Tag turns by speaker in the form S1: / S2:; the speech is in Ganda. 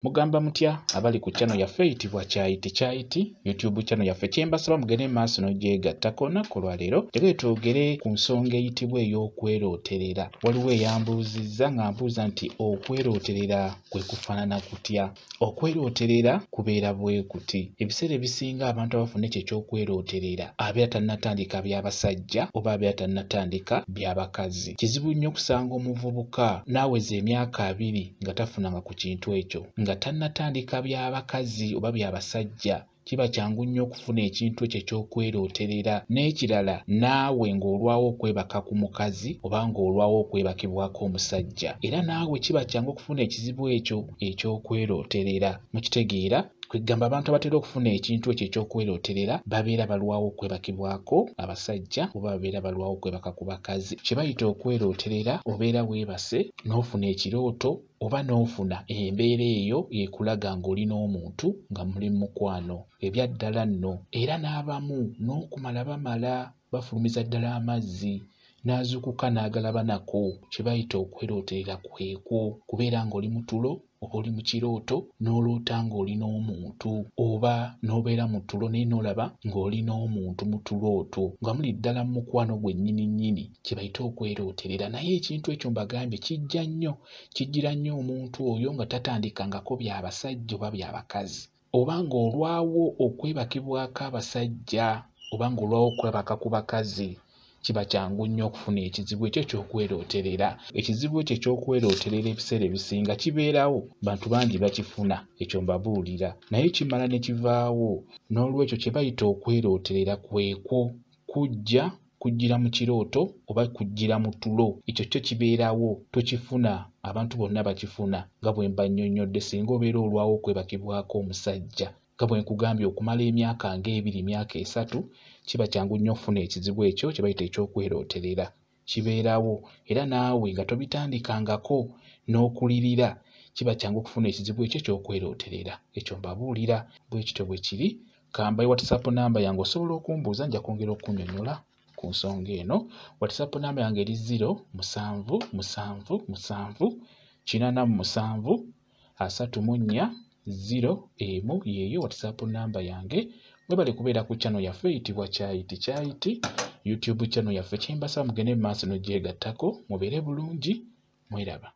S1: Mugamba mutya abali ku channel yaffe eyitibwa Kyayiti Kyayiti YouTube channel yaffe, kyembasaba mugende maaso n'ogyegattako. Olunaku olwaleero njagala twogere ku nsonga eyitibwa ey'okwerooterera. Waliwo eyambuuzizza nga mbuuza nti okwerooterera kwe kufaanana kutya? Okwerooterera kubeera bwe kuti. Ebiseera ebisinga abantu abafuna ekyo eky'okwerooterera abeera tannatandika by'abasajja oba abeera tannatandika by'abakazi. Kizibu nnyo okusanga omuvubuka n'aweza emyaka 20 nga tafunanga ku kintu ekyo, nga tannatandika by'abakazi oba by'abasajja. Kiba kyangu nnyo okufuna ekintu ekyo eky'okwerooterera. N'ekirala, naawe ng'olwawo okwebaka ku mukazi oba ng'olwawo okwebakibwako omusajja, era naawe kiba kyangu okufuna ekizibu ekyo eky'okwerooterera. Mukitegeera? Kwegamba abantu abatera okufuna ekintu ekyo eky'okwerooterera babeera balwawo okwebakibwako abasajja oba babeera balwawo okwebaka ku bakazi. Kye bayita okwerooterera, obeera weebase n'ofuna ekirooto oba n'ofuna embeera eyo ekulaga ng'oli n'omuntu nga muli mukwano ebyaddala nno. Era n'abamu n'okumala bamala bafulumiza ddala amazzi n'azuukuka n'agalaba nako. Kye bayita okwerooterera kwekwo kubeera ng'oli mu tulo oba oli mu kirooto n'oloota ng'oli n'omuntu, oba n'obeera mu tulo naye n'olaba ng'oli n'omuntu mu tulo otwo nga muli ddala mu mukwano gwe nnyini nnyini. Kye bayita okwerooterera. Naye ekintu ekyo mbagambye kijja nnyo, kijjira nnyo omuntu oyo nga tatandikangako by'abasajja oba by'abakazi, oba ng'olwawo okwebakibwako abasajja oba ng'olwawo okwebaka ku bakazi. Kiba kyangu nnyo okufuna ekizibu ekyo eky'okwerooterera. Ekizibu ekyo eky'okwerooterera ebiseera ebisinga kibeerawo, bantu bangi bakifuna, ekyo mbabuulira, naye kimala ne kivaawo. N'olwekyo kye bayita okwerooterera kwekwo kujja kujjira mu kirooto oba kujjira mu tulo. Ekyo kyo kibeerawo, tokifuna, abantu bonna bakifuna nga bwe mba nnyonnyodde. Singa obeera olwawo okwebakibwako omusajja nga bwe nkugambye okumala emyaka ng'ebiri, myaka 3, kiba kyangu nnyo okufuna ekizibu ekyo kye bayita eky'okwerooterera. Kibeerawo, era naawe nga tobitandikangako n'okulirira, kiba kyangu okufuna ekizibu ekyo eky'okwerooterera. Ekyo mbabuulira bwe kityo bwe kiri. Kambaye WhatsApp namba yange, osobola okumbuuza, nja kwongera okunnyonnyola ku nsonga eno. WhatsApp namba yange eri 0 7 7 7 87 34 0 1. Yeeyo WhatsApp namba yange. Mwebale kubeera ku channel yaffe eyitibwa Kyayiti Kyayiti YouTube channel yaffe. Kyembasaba mugende mu maaso n'ogyegattako, mubeere bulungi, mweraba.